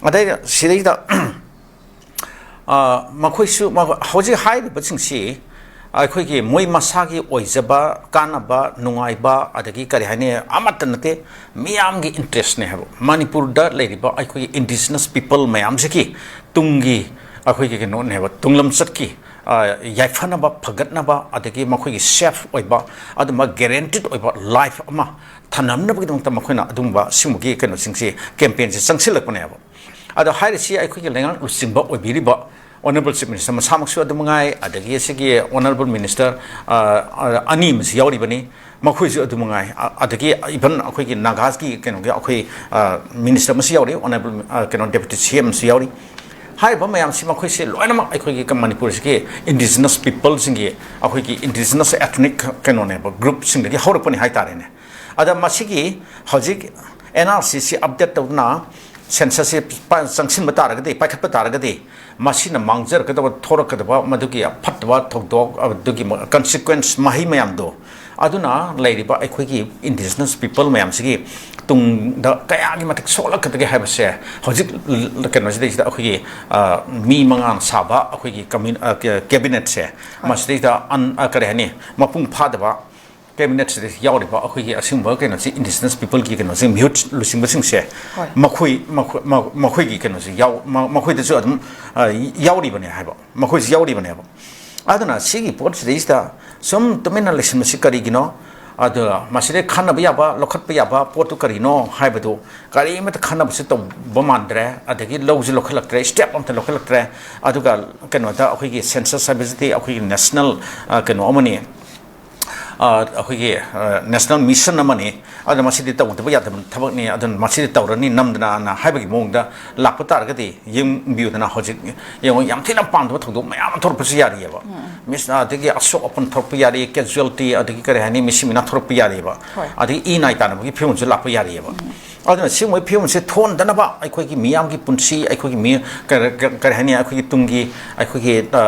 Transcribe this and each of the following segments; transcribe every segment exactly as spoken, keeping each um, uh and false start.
ꯑꯗꯩ ꯁꯤꯗꯩꯗ ꯑ, ꯃꯈꯣꯏꯁꯨ ꯃ-, ꯍꯧꯖꯤꯛ ꯍꯥꯏꯔꯤꯕꯁꯤꯡꯁꯤ ꯑꯩꯈꯣꯏꯒꯤ ꯃꯣꯏ ꯃꯁꯥꯒꯤ ꯑꯣꯏꯖꯕ, ꯀꯥꯟꯅꯕ, ꯅꯨꯡꯉꯥꯏꯕ, ꯑꯗꯒꯤ ꯀꯔꯤ ꯍꯥꯏꯅꯤ, ꯑꯃꯠꯇ ꯅꯠꯇꯦ, ꯃꯤꯌꯥꯝꯒꯤ interest ꯅꯦ ꯍꯥꯏꯕ꯫ ꯃꯅꯤꯄꯨꯔꯗ ꯂꯩꯔꯤꯕ ꯑꯩꯈꯣꯏꯒꯤ indigenous people ꯃꯌꯥꯝꯁꯤꯒꯤ ꯇꯨꯡꯒꯤ ꯑꯩꯈꯣꯏꯒꯤ ꯀꯩꯅꯣꯅꯦ ꯍꯥꯏꯕ, ꯇꯨꯡꯂꯝꯆꯠꯀꯤ, ꯑ, ꯌꯥꯏꯐꯅꯕ, ꯐꯒꯠꯅꯕ, ꯑꯗꯒꯤ ꯃꯈꯣꯏꯒꯤ safe ꯑꯣꯏꯕ, ꯑꯗꯨꯝꯕ guaranteed ꯑꯣꯏꯕ life ꯑꯃ ꯊꯝꯅꯕꯒꯤꯗꯃꯛꯇ ꯃꯈꯣꯏꯅ ꯑꯗꯨꯒꯨꯝꯕ ꯁꯤꯒꯨꯝꯕꯒꯤ ꯀꯩꯅꯣꯁꯤꯡꯁꯤ, campaign ꯁꯤ ꯆꯪꯁꯤꯜꯂꯛꯄꯅꯦꯕ꯫ ꯑꯗꯣ ꯍꯥꯏꯔꯤꯁꯤ ꯑꯩꯈꯣꯏꯒꯤ ꯂꯩꯉꯥꯛ ꯂꯨꯆꯤꯡꯕ ꯑꯣꯏꯕꯤꯔꯤꯕ Honourable Chief Minister ꯃꯁꯥꯃꯛꯁꯨ ꯑꯗꯨ ꯃꯉꯥꯏ, ꯑꯗꯒꯤ ꯑꯁꯤꯒꯤ Honourable Minister, ꯑ, ꯑ, ꯑꯅꯤ ꯑꯃꯁꯨ ꯌꯥꯎꯔꯤꯕꯅꯤ, ꯃꯈꯣꯏꯁꯨ ꯑꯗꯨ ꯃꯉꯥꯏ, ꯑ-, ꯑꯗꯒꯤ even ꯑꯩꯈꯣꯏꯒꯤ ꯅꯥꯒꯥꯁꯀꯤ ꯀꯩꯅꯣꯒꯤ ꯑꯩꯈꯣꯏ, ꯑ, minister ꯑꯃꯁꯨ ꯌꯥꯎꯔꯤ, Honourable, ꯑ, ꯀꯩꯅꯣ, Deputy C M ꯑꯃꯁꯨ ꯌꯥꯎꯔꯤ꯫ ꯍꯥꯏꯔꯤꯕ ꯃꯌꯥꯝꯁꯤ ꯃꯈꯣꯏꯁꯦ ꯂꯣꯏꯅꯃꯛ ꯑꯩꯈꯣꯏꯒꯤ ꯀ-, ꯃꯅꯤꯄꯨꯔꯁꯤꯒꯤ indigenous people ꯁꯤꯡꯒꯤ, ꯑꯩꯈꯣꯏꯒꯤ indigenous ethnic ꯀꯩꯅꯣꯅꯦꯕ, group ꯁꯤꯡꯗꯒꯤ ꯍꯧꯔꯛꯄꯅꯤ ꯍꯥꯏꯇꯥꯔꯦꯅꯦ꯫ ꯑꯗ ꯃꯁꯤꯒꯤ ꯍꯧꯖꯤꯛ N R C ꯁꯤ update ꯇꯧꯗꯨꯅ, census ꯁꯤ ꯄ-, ꯆꯪꯁꯤꯟꯕ ꯇꯥꯔꯒꯗꯤ, ꯄꯥꯏꯈꯠꯄ ꯇꯥꯔꯒꯗꯤ, ꯃꯁꯤꯅ ꯃꯥꯡꯖꯔꯛꯀꯗꯕ, ꯊꯣꯔꯛꯀꯗꯕ ꯃꯗꯨꯒꯤ ꯐꯠꯇꯕ ꯊꯧꯗꯣꯛ, ꯑꯗꯨꯒꯤ ꯃ-, consequence, ꯃꯍꯩ ꯃꯌꯥꯝꯗꯣ, ꯑꯗꯨꯅ ꯂꯩꯔꯤꯕ ꯑꯩꯈꯣꯏꯒꯤ indigenous people ꯃꯌꯥꯝꯁꯤꯒꯤ ꯇꯨꯡꯗ ꯀꯌꯥꯒꯤ ꯃꯇꯤꯛ ꯁꯣꯛꯂꯛꯀꯗꯒꯦ ꯍꯥꯏꯕꯁꯦ ꯍꯧꯖꯤꯛ ꯀꯩꯅꯣꯁꯤꯗꯩꯁꯤꯗ ꯑꯩꯈꯣꯏꯒꯤ, ꯑ, ꯃꯤ ꯃꯉꯥꯅ ꯁꯥꯕ ꯑꯩꯈꯣꯏꯒꯤ commu-, ꯑ, ꯀꯦ-, cabinet ꯁꯦ, ꯍꯣꯏ꯫ ꯃꯁꯤꯗꯩꯗ ꯑꯟ-, ꯑ, ꯀꯔꯤ ꯍꯥꯏꯅꯤ, ꯃꯄꯨꯡ ꯐꯥꯗꯕ cabinet ꯁꯤꯗ ꯌꯥꯎꯔꯤꯕ ꯑꯩꯈꯣꯏꯒꯤ ꯑꯁꯤꯒꯨꯝꯕ ꯀꯩꯅꯣꯁꯤ, indigenous people ꯀꯤ ꯀꯩꯅꯣꯁꯤ, ꯃꯤꯍꯨꯠ ꯂꯨꯆꯤꯡꯕꯁꯤꯡꯁꯦ, ꯍꯣꯏ꯫ ꯃꯈꯣꯏ, ꯃꯈꯣꯏ, ꯃ-, ꯃꯈꯣꯏꯒꯤ ꯀꯩꯅꯣꯁꯤ ꯌꯥꯎ-, ꯃ-, ꯃꯈꯣꯏꯗꯁꯨ ꯑꯗꯨꯝ, ꯑ, ꯌꯥꯎꯔꯤꯕꯅꯦ ꯍꯥꯏꯕ, ꯃꯈꯣꯏꯁꯨ ꯌꯥꯎꯔꯤꯕꯅꯦꯕ꯫ ꯑꯗꯨꯅ ꯁꯤꯒꯤ ꯄꯣꯠꯁꯤꯗꯩꯁꯤꯗ ꯁꯨꯝ ꯇꯨꯃꯤꯟꯅ ꯂꯩꯁꯤꯟꯕꯁꯤ ꯀꯔꯤꯒꯤꯅꯣ? ꯑꯗꯨꯒ ꯃꯁꯤꯗꯩ ꯈꯟꯅꯕ ꯌꯥꯕ, ꯂꯧꯈꯠꯄ ꯌꯥꯕ ꯄꯣꯠꯇꯨ ꯀꯔꯤꯅꯣ ꯍꯥꯏꯕꯗꯨ ꯀꯔꯤꯃꯠꯇ ꯈꯟꯅꯕꯁꯨ ꯇꯧꯕ ꯃꯥꯟꯗ꯭ꯔꯦ, ꯑꯗꯒꯤ ꯂꯧꯁꯨ ꯂꯧꯈꯠꯂꯛꯇ꯭ꯔꯦ, step ꯑꯃꯠꯇ ꯂꯧꯈꯠꯂꯛꯇ꯭ꯔꯦ꯫ ꯑꯗꯨꯒ ꯀꯩꯅꯣꯗ ꯑꯩꯈꯣꯏꯒꯤ census ꯍꯥꯏꯕꯁꯤꯗꯤ ꯑꯩꯈꯣꯏꯒꯤ national, ꯑ, ꯀꯩꯅꯣ ꯑꯃꯅꯤ, ꯑ, ꯑꯩꯈꯣꯏꯒꯤ, ꯑ, national mission ꯑꯃꯅꯤ꯫ ꯑꯗꯨꯅ ꯃꯁꯤꯗꯤ ꯇꯧꯗꯕ ꯌꯥꯗꯕ ꯊꯕꯛꯅꯤ, ꯑꯗꯨꯅ ꯃꯁꯤꯗꯤ ꯇꯧꯔꯅꯤ ꯅꯝꯗꯅꯅ ꯍꯥꯏꯕꯒꯤ ꯃꯑꯣꯡꯗ ꯂꯥꯛꯄ ꯇꯥꯔꯒꯗꯤ, ꯌꯦꯡꯕꯤꯌꯨꯗꯅ, ꯍꯧꯖꯤꯛ ꯌꯦꯡꯉꯣ, ꯌꯥꯝ ꯊꯤꯅ ꯄꯥꯝꯗꯕ ꯊꯧꯗꯣꯛ ꯃꯌꯥꯝ ꯑꯃ ꯊꯣꯔꯛꯄꯁꯨ ꯌꯥꯔꯤꯑꯕ꯫ ꯎꯝ꯫ ꯃꯤꯁ-, ꯑꯗꯒꯤ ꯑꯁꯣꯛ ꯑꯄꯟ ꯊꯣꯔꯛꯄ ꯌꯥꯔꯤ, casualty, ꯑꯗꯒꯤ ꯀꯔꯤ ꯍꯥꯏꯅꯤ, ꯃꯤꯁꯤ ꯃꯤꯅꯥ ꯊꯣꯔꯛꯄ ꯌꯥꯔꯤꯑꯕ꯫ ꯍꯣꯏ꯫ ꯑꯗꯒꯤ ꯏ ꯅꯥꯏ ꯇꯥꯅꯕꯒꯤ ꯐꯤꯕꯝꯁꯨ ꯂꯥꯛꯄ ꯌꯥꯔꯤꯑꯕ꯫ ꯎꯝ꯫ ꯑꯗꯨꯅ ꯁꯤꯒꯨꯝꯕ ꯐꯤꯕꯝꯁꯦ ꯊꯣꯛꯍꯟꯗꯅꯕ ꯑꯩꯈꯣꯏꯒꯤ ꯃꯤꯌꯥꯝꯒꯤ ꯄꯨꯟꯁꯤ, ꯑꯩꯈꯣꯏꯒꯤ ꯃꯤ, ꯀ-, ꯀ-, ꯀꯔꯤ ꯍꯥꯏꯅꯤ, ꯑꯩꯈꯣꯏꯒꯤ ꯇꯨꯡꯒꯤ, ꯑꯩꯈꯣꯏꯒꯤ, ꯑ,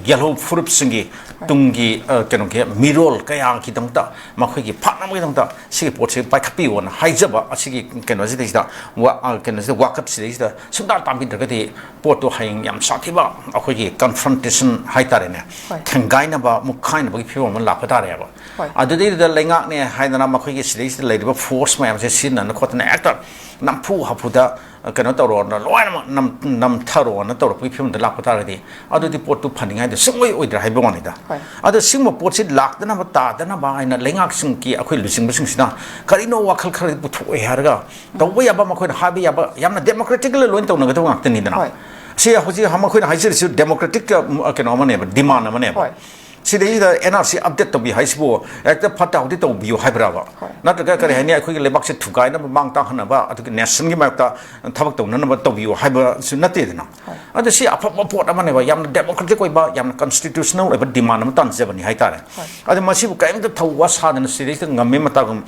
ꯌꯦꯜꯍꯧ ꯐꯨꯔꯨꯞꯁꯤꯡꯒꯤ ꯇꯨꯡꯒꯤ, ꯑ, ꯀꯩꯅꯣꯒꯤ ꯃꯤꯔꯣꯜ ꯀꯌꯥꯒꯤꯗꯃꯛꯇ ꯃꯈꯣꯏꯒꯤ ꯐꯥꯅꯕꯒꯤꯗꯃꯛꯇ ꯁꯤꯒꯤ ꯄꯣꯠꯁꯤ ꯄꯥꯏꯈꯠꯄꯤꯌꯣꯅ ꯍꯥꯏꯖꯕ ꯑꯁꯤꯒꯤ ꯀꯩꯅꯣꯁꯤꯗꯩꯁꯤꯗ, ꯋꯥ-, ꯑ, ꯀꯩꯅꯣꯁꯤꯗ, ꯋꯥꯀꯠꯁꯤꯗꯩꯁꯤꯗ ꯁꯨꯡꯇꯥ ꯇꯥꯕꯤꯗ꯭ꯔꯒꯗꯤ ꯄꯣꯠꯇꯣ ꯍꯌꯦꯡ ꯌꯥꯝ ꯁꯥꯊꯤꯕ ꯑꯩꯈꯣꯏꯒꯤ confrontation ꯍꯥꯏꯇꯥꯔꯦꯅꯦ, ꯍꯣꯏ꯫ ꯊꯦꯡꯒꯥꯏꯅꯕ, ꯃꯨꯛꯈꯥꯏꯅꯕꯒꯤ ꯐꯤꯕꯝ ꯑꯃ ꯂꯥꯛꯄ ꯇꯥꯔꯦꯕ꯫ ꯍꯣꯏ꯫ ꯑꯗꯨꯗꯩꯗꯨꯗ ꯂꯩꯉꯥꯛꯅꯦ ꯍꯥꯏꯗꯅ ꯃꯈꯣꯏꯒꯤ ꯁꯤꯗꯩꯁꯤꯗ ꯂꯩꯔꯤꯕ force ꯃꯌꯥꯝꯁꯦ ꯁꯤꯖꯤꯟꯅꯗꯅ ꯈꯣꯠꯇꯅ ꯍꯦꯛꯇ ꯅꯝꯐꯨ ꯍꯥꯐꯨꯗ ꯀꯩꯅꯣ ꯇꯧꯔꯣꯅ, ꯂꯣꯏꯅꯃꯛ ꯅꯝ-, ꯅꯝꯊꯔꯣꯅ ꯇꯧꯔꯛꯄꯒꯤ ꯐꯤꯕꯝꯗ ꯂꯥꯛꯄ ꯇꯥꯔꯒꯗꯤ ꯑꯗꯨꯗꯤ ꯄꯣꯠꯇꯨ ꯐꯅꯤꯡꯉꯥꯏꯗꯣ ꯁꯨꯡꯑꯣꯏ ꯑꯣꯏꯗ꯭ꯔꯦ ꯍꯥꯏꯕ ꯋꯥꯅꯤꯗ꯫ ꯍꯣꯏ꯫ ꯑꯗꯣ ꯁꯤꯒꯨꯝꯕ ꯄꯣꯠꯁꯤ ꯂꯥꯛꯇꯅꯕ ꯇꯥꯗꯅꯕ ꯍꯥꯏꯅ ꯂꯩꯉꯥꯛꯁꯤꯡꯒꯤ ꯑꯩꯈꯣꯏ ꯂꯨꯆꯤꯡꯕꯁꯤꯡꯁꯤꯅ ꯀꯔꯤꯅꯣ ꯋꯥꯈꯜ ꯈꯔꯗꯤ ꯄꯨꯊꯣꯛꯑꯦ ꯍꯥꯏꯔꯒ ꯇꯧꯕ ꯌꯥꯕ, ꯃꯈꯣꯏꯅ ꯍꯥꯏꯕ ꯌꯥꯕ ꯌꯥꯝꯅ democratically ꯂꯣꯏꯅ ꯇꯧꯅꯒꯗꯕ ꯉꯥꯛꯇꯅꯤꯗꯅ꯫ ꯍꯣꯏ꯫ ꯁꯤ ꯍꯧꯖꯤꯛ ꯃꯈꯣꯏꯅ ꯍꯥꯏꯖꯔꯤꯁꯤ democratic ꯀꯩꯅꯣ ꯑꯃꯅꯦꯕ, demand ꯑꯃꯅꯦꯕ꯫ ꯍꯣꯏ꯫ ꯁꯤꯗꯩꯁꯤꯗ N R C update ꯇꯧꯕꯤ ꯍꯥꯏꯁꯤꯕꯨ ꯍꯦꯛꯇ ꯐꯠꯇ ꯍꯥꯎꯗꯤ ꯇꯧꯕꯤꯌꯨ ꯍꯥꯏꯕ꯭ꯔꯕ? ꯍꯣꯏ꯫ ꯅꯠꯇ꯭ꯔꯒ ꯀꯔꯤ ꯍꯥꯏꯅꯤ, ꯑꯩꯈꯣꯏꯒꯤ ꯂꯩꯕꯥꯛꯁꯦ ꯊꯨꯒꯥꯏꯅꯕ, ꯃꯥꯡ ꯇꯥꯛꯍꯟꯅꯕ, ꯑꯗꯨꯒ nationꯒꯤ ꯃꯥꯌꯣꯛꯇ ꯊꯕꯛ ꯇꯧꯅꯅꯕ ꯇꯧꯕꯤꯌꯨ ꯍꯥꯏꯕꯁꯨ ꯅꯠꯇꯦꯗꯅ꯫ ꯍꯣꯏ꯫ ꯑꯗꯣ ꯁꯤ ꯑꯐꯕ ꯄꯣꯠ ꯑꯃꯅꯦꯕ, ꯌꯥꯝꯅ democratic ꯑꯣꯏꯕ, ꯌꯥꯝꯅ constitutional ꯑꯣꯏꯕ demand ꯑꯃ ꯇꯥꯟꯖꯕꯅꯤ ꯍꯥꯏꯇꯥꯔꯦ꯫ ꯍꯣꯏ꯫ ꯑꯗꯣ ꯃꯁꯤꯕꯨ ꯀꯔꯤꯝꯇ ꯊꯧꯋꯥ ꯁꯥꯗꯅ ꯁꯤꯗꯩꯁꯤꯗ ꯉꯝꯃꯤ ꯃꯇꯥꯒꯨꯝ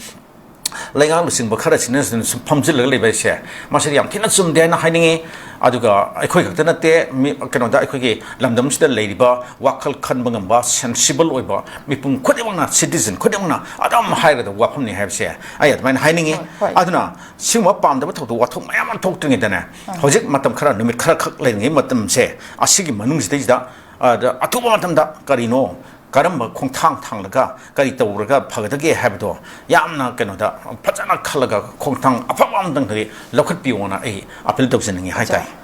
ꯂꯩꯉꯥꯛꯅꯆꯤꯡꯕ ꯈꯔꯁꯤꯅ ꯁꯨꯝ ꯐꯝꯖꯤꯜꯂꯒ ꯂꯩꯕ ꯍꯥꯏꯁꯦ, ꯃꯁꯤꯗꯤ ꯌꯥꯝ ꯊꯤꯅ ꯆꯨꯝꯗꯦ ꯍꯥꯏꯅ ꯍꯥꯏꯅꯤꯡꯉꯤ꯫ ꯑꯗꯨꯒ ꯑꯩꯈꯣꯏ ꯈꯛꯇ ꯅꯠꯇꯦ, ꯃꯤ, ꯀꯩꯅꯣꯗ, ꯑꯩꯈꯣꯏꯒꯤ ꯂꯝꯗꯝꯁꯤꯗ ꯂꯩꯔꯤꯕ ꯋꯥꯈꯜ ꯈꯟꯕ ꯉꯝꯕ, sensible ꯑꯣꯏꯕ ꯃꯤꯄꯨꯝ ꯈꯨꯗꯤꯡꯃꯛꯅ, citizen ꯈꯨꯗꯤꯡꯃꯛꯅ ꯑꯗꯨꯝ ꯍꯥꯏꯒꯗꯕ ꯋꯥꯐꯝꯅꯤ ꯍꯥꯏꯕꯁꯦ ꯑꯩ ꯑꯗꯨꯃꯥꯏꯅ ꯍꯥꯏꯅꯤꯡꯉꯤ꯫ ꯍꯣꯏ, ꯍꯣꯏ꯫ ꯑꯗꯨꯅ ꯁꯤꯒꯨꯝꯕ ꯄꯥꯝꯗꯕ ꯊꯧꯗꯣꯛ ꯋꯥꯊꯣꯛ ꯃꯌꯥꯝ ꯑꯃ ꯊꯣꯛꯇ꯭ꯔꯤꯉꯩꯗꯅꯦ, ꯍꯧꯖꯤꯛ ꯃꯇꯝ ꯈꯔ, ꯅꯨꯃꯤꯠ ꯈꯔꯈꯛ ꯂꯩꯔꯤꯉꯩ ꯃꯇꯝꯁꯦ, ꯑꯁꯤꯒꯤ ꯃꯅꯨꯡꯁꯤꯗꯩꯁꯤꯗ, ꯑꯗ, ꯑꯊꯨꯕ ꯃꯇꯝꯗ ꯀꯔꯤꯅꯣ, ꯀꯔꯝꯕ ꯈꯣꯡꯊꯥꯡ ꯊꯥꯡꯂꯒ ꯀꯔꯤ ꯇꯧꯔꯒ ꯐꯒꯗꯒꯦ ꯍꯥꯏꯕꯗꯣ ꯌꯥꯝꯅ ꯀꯩꯅꯣꯗ ꯐꯖꯅ ꯈꯜꯂꯒ ꯈꯣꯡꯊꯥꯡ ꯑꯐꯕ ꯑꯃꯇꯪꯗꯤ ꯂꯧꯈꯠꯄꯤꯌꯣꯅ ꯑꯩ appeal ꯇꯧꯖꯅꯤꯡꯉꯤ ꯍꯥꯏꯇꯥꯔꯦ꯫